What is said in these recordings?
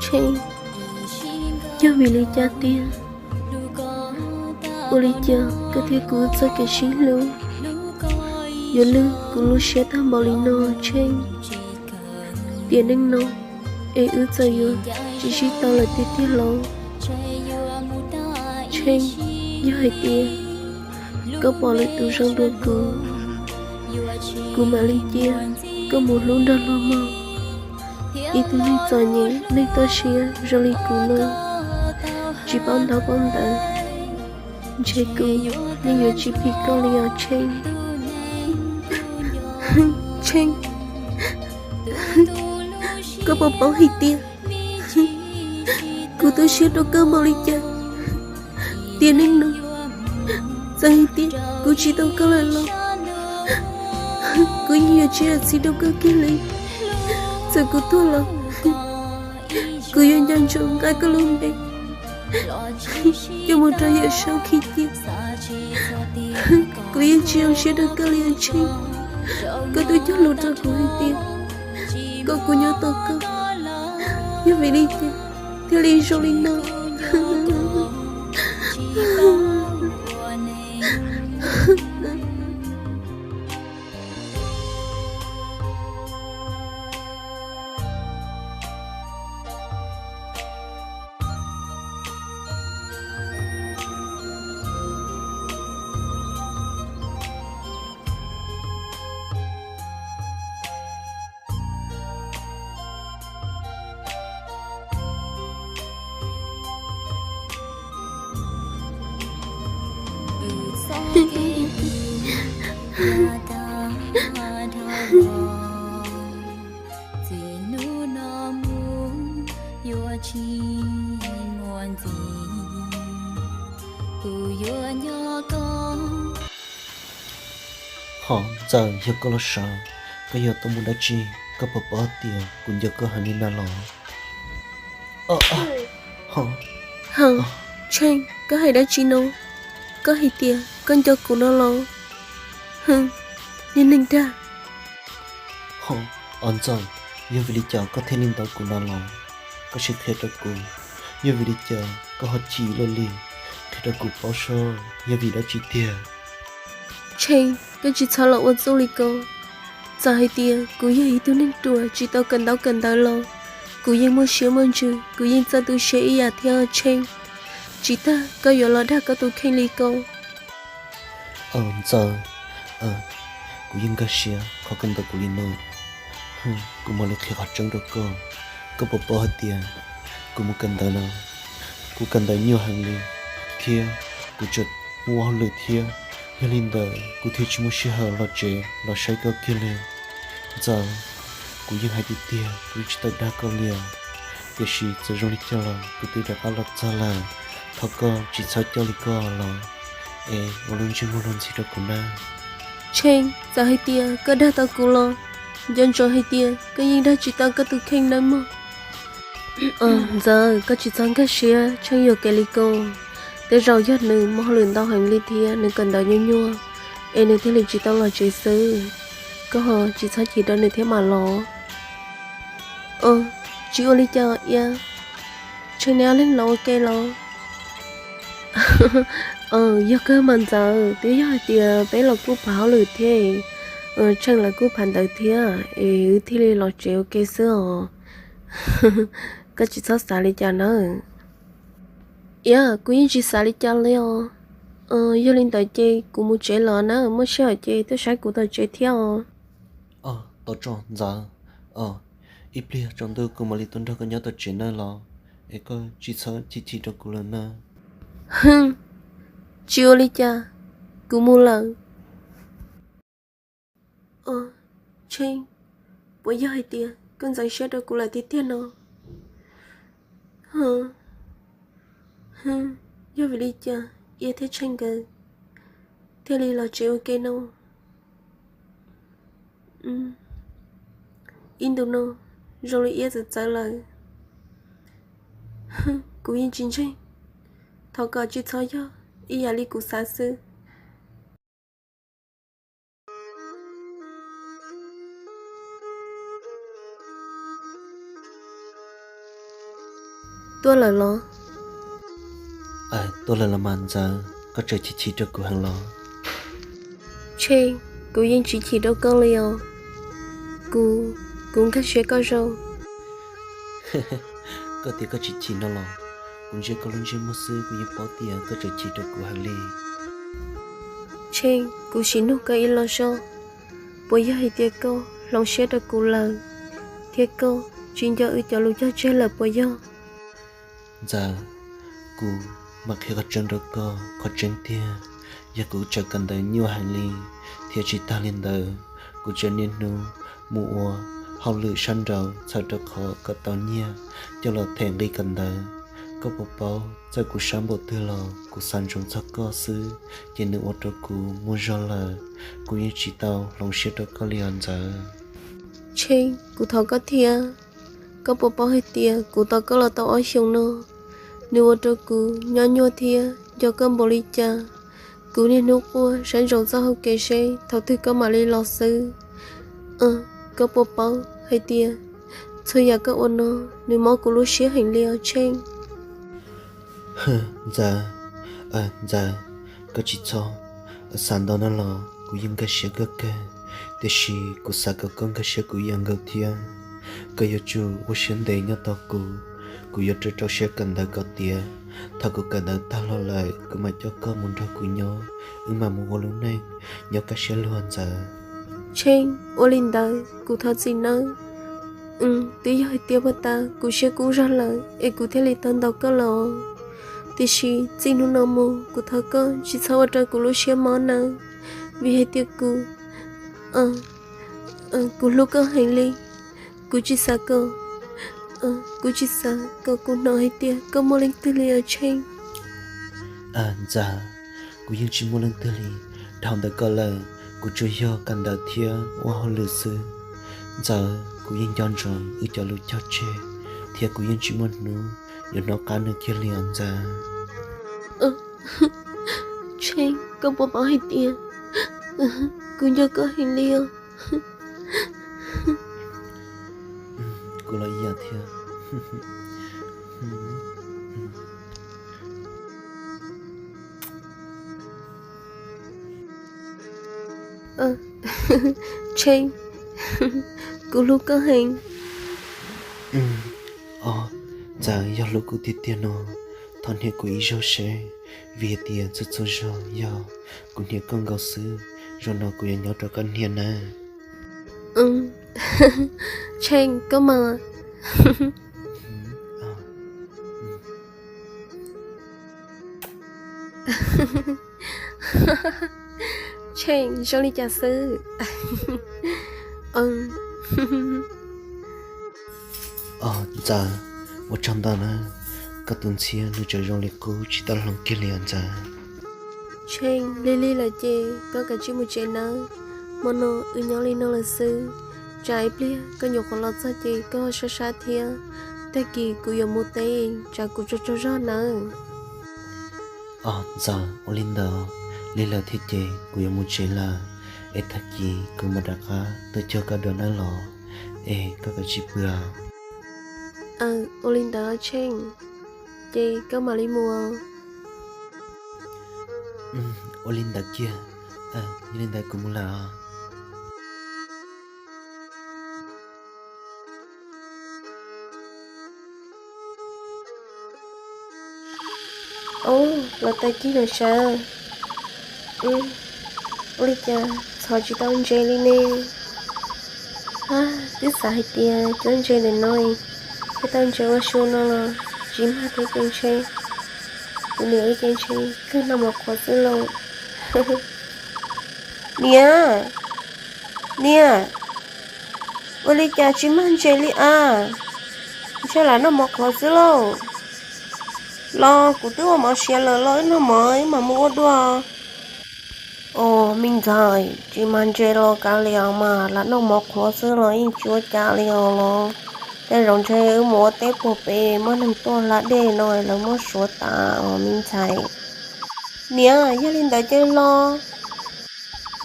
Tsheej, yog vim li cas tiag? Ua li cas koj thiab kuv txoj kev sib hlub yuav lwj kuv lub siab tag npaum li no Tsheej? Tiam neej no es wb txawm yuav tsis sib tau lawm tiag tiag los? Tsheej, yog hais tias koj pom lwm tus zoo dua kuv, kuv mam li cia koj mus hlub nrog luag mog. Ib tug neeg txom nyem neeg toj siab zoo li kuv no, tsis paub ntaub paub ntawv, ntshe kuv yeej yuav tsis phim koj li os Tsheej. Tsheej, koj puas paub hais tias kuv tu siab rau koj npaum li cas? Tiam neej no, txawm hais tias kuv tsis tau koj lawm los kuv yeej yuav tsis zam txim rau koj kiag li. Txawm kuv tuag los kuv yuav nco ntsoov nqa koj lub npe coj mus rau yawm saub khi cia. Kuv yeej tsis zoo siab rau koj li os Tsheej. Koj twb cog lus rau kuv hais tias kom kuv nyob tos koj, yog vim li cas thiaj li zoo li no? Hos Ntxawm, yog koj los sawv, koj yuav tau mus dab tsi? Koj puas paub tias kuv nco koj heev li na los? Hos Tsheej, koj hais dab tsi no? Koj hais tias koj nco kuv no los? Hwm, niag neeg dag. Hos, Ntxawm, yog vim li cas koj thiaj li ntawd kuv na los? Koj sim qhia rau kuv, yog vim li cas koj ho chim luaj li? Qhia rau kuv paub seb yog vim dab tsi tiag. Tsheej, koj tsis txhob los ua txuj li ko. Txawm hais tias kuv yog ib tug neeg ruam tsis tau kawm ntaub kawm ntawv los kuv yeej muaj siab muaj ntsws, kuv yeej txawj tu siab ib yam thiab Tsheej. Tsis tas koj yuav los dag koj tus kheej li ko. Ntxawm, kuv yeej nkag siab qhov koj ntawd kuv li no. Kuv mam li qhia qhov tseeb rau koj. Koj puas paub hais tias kuv mus kawm ntawv no, kuv kawm ntawv nyuaj heev li, thiab kuv tseem muaj ua hauj lwm thiab. Yog li ntawd kuv thiaj tsis muaj sij hawm los tsev los saib koj kiag li. Ntxawm, kuv yeej hais tiag tiag, kuv yeej tsis tau dag koj li os. Tiam sis txawm zoo li cas los kuv twb rov qab los txog lawm. Thov koj tsis txhob coj li koj los, es ua lub ntsej muag luag ntxhi rau kuv na. Tsheej, txawm hais tias koj dag tau kuv los, nco ntsoov hais tias koj yeej dag tsis tau koj tus kheej nawb mog. Ntxawm, koj tsis txhob nkag siab, Tsheej yuam kev li ko. Tej zaum yog nws muaj hauj lwm ntau heev li thiab nws kawm ntawv nyuaj nyuaj, es nws thiaj li tsis tau los tsev xwb. Koj ho tsis txhob chim rau nws thiab mam los. Tsis ua li cas Iab, Tsheej neb ob leeg los ua ke los? Yog kawg mas Ntxawm, twb yog hais tias peb los kuj phav hauj lwm thiab, Tsheej lawv kuj phav ntawv thiab, es wb thiaj li los tsev ua ke xwb os. Koj tsis txhob xav li cas nawb. Iab, kuv yeej tsis xav li cas li os. Yog li ntawd ces kuv mus tsev lawm na, muaj sij hawm ces tuaj saib kuv tom tsev thiab os. Tau tso Ntxawm. Ib pliag tsaus ntuj kuv mam li tuaj nrog koj nyob tom tsev nawb los, es koj tsis txhob chim chim rau kuv lawm na. Hwm, tsis ua li cas, kuv mus lawm. Tsheej, puas yog hais tias koj ntxeev siab rau kuv lawm tiag tiag no? Yog vim li cas Iab thiab Tsheej nkawd thiaj li los tsev ua ke no? Ib ntus no zoo li Iab txawv txawv lawm. Kuv yeej tsis ntseeg, thov kom tsis txhob yog ib yam li kuv xav xwb. tuaj lawm los? Tuaj lawm los mas Ntxawm, koj tseem chim chim rau kuv heev los? Tsheej, kuv yeej tsis chim rau koj li os. Kuv, kuv nkag siab koj zoo. Koj tias koj tsis chim no los? Kuv ntsia koj lub ntsej muag xwb kuv yeej paub tias koj tseem chim rau kuv heev li. Tsheej, kuv sim nug koj ib los zog, puas yog hais tias koj hloov siab rau kuv lawm, thiab koj tsis nco wb cov lus cog tseg lawm puas yog? Ntxawm, kuv mam qhia qhov tseeb rau koj, qhov tseeb tiag, yog kuv tseem kawm ntawv nyuaj heev li, thiab tsis tag li ntawd, kuv tseem niaj hnub mus ua hauj lwm sab nraud txhawm rau qhov kom tau nyiaj coj los them nqi kawm ntawv. Koj puas paub, txawm kuv sab npaum twg los kuv xav ntsoov txog koj xwb, ces nws ua rau kuv muaj zog lawm. Kuv yeej tsis tau hloov siab rau koj li os Ntxawm. Tsheej, kuv thov koj thiab. Koj puas paub hais tias kuv tos koj los tau ob xyoos no, nws ua rau kuv nyob nyuaj thiab nco koj npaum li cas. Kuv niaj hnub quaj saib ntsoov txoj hau kev seb thaum twg koj mam li los xwb. Koj puas paub hais tias txhua yam koj ua no nws mob kuv lub siab heev li os Tsheej. Ntxawm, Ntxawm, koj tsis txhob xav ntau no los, kuv yeej nkag siab kawg kawg, tiam sis kuv xav kom koj nkag siab kuv ib yam nkaus thiab. Koj yuav tsum ua siab ntev nyob tos kuv, kuv yuav rau rau siab kawm ntawv kom tiav. Thaum kuv kawm ntawv tag los lawm kuv mam coj koj mus nrog kuv nyob, wb mam mus ua lub neej nyob kaj siab luag Ntxawm. Tsheej, ua li ntawd kuv thov txim nawb. Twb yog hais tias puag ta kuv siab kub zog lawm es kuv thiaj li tau ntaus koj los. Tiam sis txij hnub no mus kuv thov koj tsis txhob ua rau kuv lub siab mob nawb, vim hais tias kuv, kuv hlub koj heev li. Kuv tsis xav kom, kuv tsis xav kom kuv hnov hais tias koj muaj leej twg li os Tsheej. Ntxawm, kuv yeej tsis muaj leej twg li. Dhau ntawm koj lawm, kuv tsuas yog kawm ntawv thiab ua hauj lwm xwb. Ntxawm, kuv yeej nco ntsoov wb cov lus cog tseg, thiab kuv yeej tsis muaj hnub yuav hnov qab nws kiag li os Ntxawm. Tsheej, koj puas paub hais tias kuv nco koj heev li os? Kuv los ib yam thiab. Tsheej, kuv hlub koj heev. Os, Ntxawm, yog hlub kuv tiag tiag no, thov hnia kuv ib zaug seb, vim hais tias txhua txhua zaug yog kuv hnia koj nkaus xwb, zaum no kuv yuav nyob rau koj hnia nawb. Tsheej, koj mas. Tsheej, zoo li cas xwb? Os Ntxawm, ua tsaug ntau na, koj tus ntxhiab nws tseem zoo li qub tsis tau hloov kiag li os Ntxawm. Tsheej, lig lig lawm ces koj kav tsij mus tsev nawb, hmo no wb nyob li no lawm xwb, tsam ib pliag koj nyuam qhuav los txog ces koj ho sab sab thiab, tag kis kuv yuav mus teb tsam kuv tsaug tsaug zog nawb. Os Ntxawm, ua li ntawd, lig lawm thiab ces kuv yuav mus tsev lawm, es tag kis kuv mam rov qab tuaj cuag koj dua nawb los, es koj kav tsij pw os. Aws, ua li ntawd Tsheej, ces koj mam li mus. Ua li ntawd kiag, yog li ntawd kuv mus lawm os. Ub, los tag kis lawm sav. Ua li cas txhos tsis tau ntses li ne? Twb xav hais tias cuab ntses ntawm no thiaj tau ntses ua su no los tsis mag thiab ces ntshe kuv niam wb ces ntshe kawg noj mov qhuav xwb lauj. Niam, niam, ua li cas tsis mag ntses li as? Ntshe lam noj mov qhuav xwb lauj. Los kuv twb ua mov siav lawm los wb noj mov wb mam mus ua dua. Os me ntxhais, tsis mag ntses los kav liam mas, lam noj mov qhuav xwb los yeej tsis ua cas li os los. Tej zaum ntshe wb mus ua teb puag pem muaj neeg tuaj hla dej no lawv muab suav tas os me ntxhais. Niam, yog li ntawd ces los.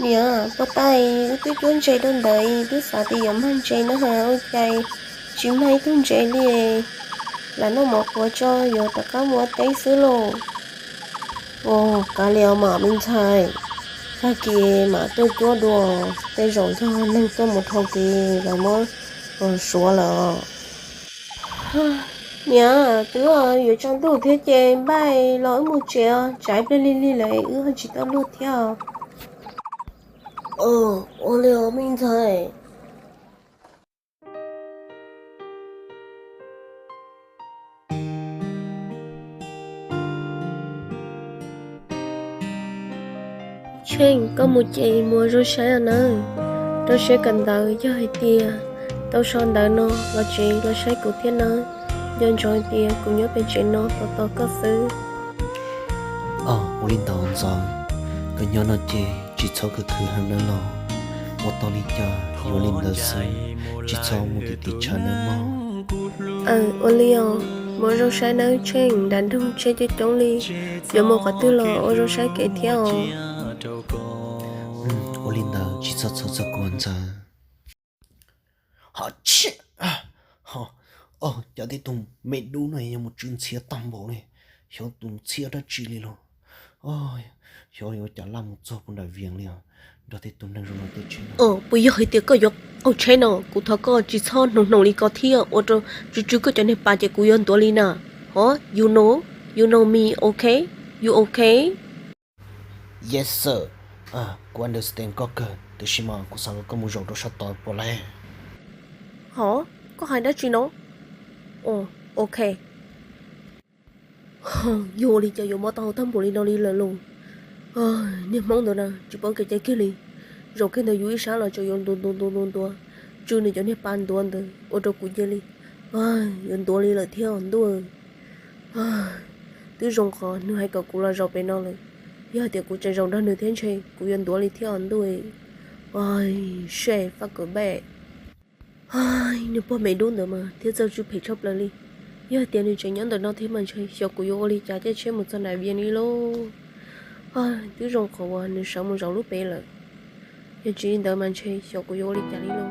Niam, puag ta wb twb cuab ntses rau ntawd twb xav tias yuav mag ntses na has, ua cas tsis mag ib tug ntses li. lam noj mov qhuav tso, yuav rov qab mus ua teb xwb lauj. Ua kav liam os me ntxhais, tag kis mam tuaj cuab dua, tej zaum yog neeg tuaj mus dhau kev lawv muab suav lawm os. Niam, twb yuav tsaus ntuj thiab ces npaj los wb mus tsev os, tsam ib pliag lig lig lawm wb ho tsis tau luag thiab os. Ua li os me ntxhais. Tsheej, koj mus ces mus ua zoo saib os nawb, rau siab kawm ntawv. Yog hais tias tau so ntawv no los tsev los saib kuv thiab nawb, nco ntsoov hais tias kuv nyob pem tsev no tos tos koj xwb. Ua li ntawd Ntxawm, koj nyob no ces tsis txhob khwv khwv heev nawb los, ua tau li cas yuav li ntawd xwb, tsis txhob mus tim tim tshav nawb mog. Aw, ua li os, mus ua zoo saib nawb Tsheej, nram nroog tsheb coob coob li, yuav mus qhov twg los ua zoo saib kev thiab os. Ua li ntawd tsis txhob txhawj txog kuv Ntxawm. Ho, cov tib tug me dub no yog mus tsw ntxhiab tag npaum li, xyov tus ntxhiab dab tsi li los, xyov yuav cas laj mus txog puag nram Vias li os, nrog tej tug neeg zoo no tej tsheb. Puas yog hais tias koj yuav qaug tsheb no? Kuv thov koj tsis txhob hnoos hnoos li ko thiab, ua rau tsw tsw koj cov niag pas ces kuv yuav ntuav li na. Ho, you know, you know me, ok? You ok? Yes sir, kuv understand koj kawg, tiam sis mas kuv xav kom koj mus zaum rau sab tod puas laij? Ho, koj hais dab tsi no? Ok. Yog ua li cas yuav mob taub hau tag npaum li no li lawm los? Niag Hmoob ntawd na tsis paub kev cai kiag li. Zaum kiag ntawd yus ib sab los tseem yuav ntuav ntuav ntuav ntuav ntuav, tsw nws cov niag pas ntuav ntawd ua rau kuv cia li yuav ntuav li lawm thiab os ntuj. Twb zoo qhov nws hais kom kuv los zaum pem no lawm, yog hais tias kuv tseem zaum nrog nws thiab ntshe kuv yuav ntuav li thiab os ntuj. Shit, fuck bad. Nws pog me dub ntawd mas thiaj txawj tsw phem tshaj plaws li. Yog hais tias nws tseem nyob ntawm no thiab mas ntshe xyov kuv yuav ua li cas caij tsheb mus txog nram Vias li lauj. Twb zoo qhov uas nws sawv mus zaum lub pem lawm, yog tsis li ntawd mas ntshe xyov kuv yuav ua li cas li lauj.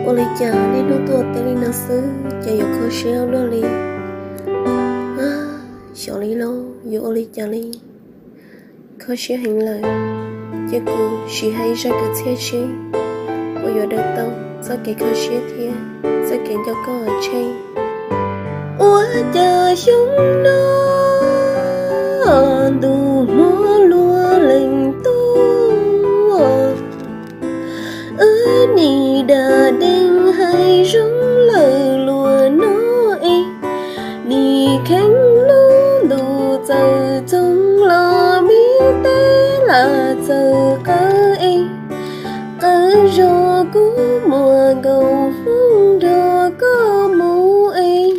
Ua li cas niaj hnub tuaj teb li no xwb ces yuav kho siab ua luaj li. Xyov li lauj, yuav ua li cas li. Kho siab heev lawm, ces kuv sim hais zaj kwv txhiaj seb puas yuav daws tau txoj kev kho siab thiab txoj kev nco koj Tsheej. Ua cas xyoo no ntuj hmo luaj lees tuaj, wb nim dam dees hais zoo lawm luag no es, nim kheev lub ntuj txawm txoog los me teb lam txawm qawv es, qawv zog kub muag nkaus hmoob nrog koj mus es,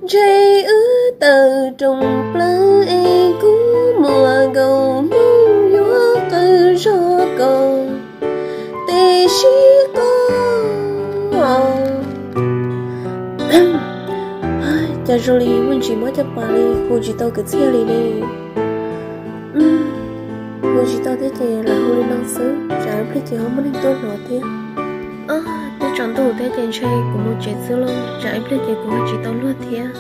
ntshe wb tawm rooj plawv es kub muag nkaus hmoob yuav qawv zog koj, tej sib qo. Cas zoo li muaj ntsis mob caj pas li, hu tsis tau kwv txhiaj li ne. Hu tsis tau thiab ces lam hu li no xwb, tsam ib pliag ces ho muaj neeg tuaj hnov thiab. Twb tsaus ntuj thiab ces ntshe kuv mus tsev xwb lauj, tsam ib pliag ces kuv ho tsis tau luag thiab.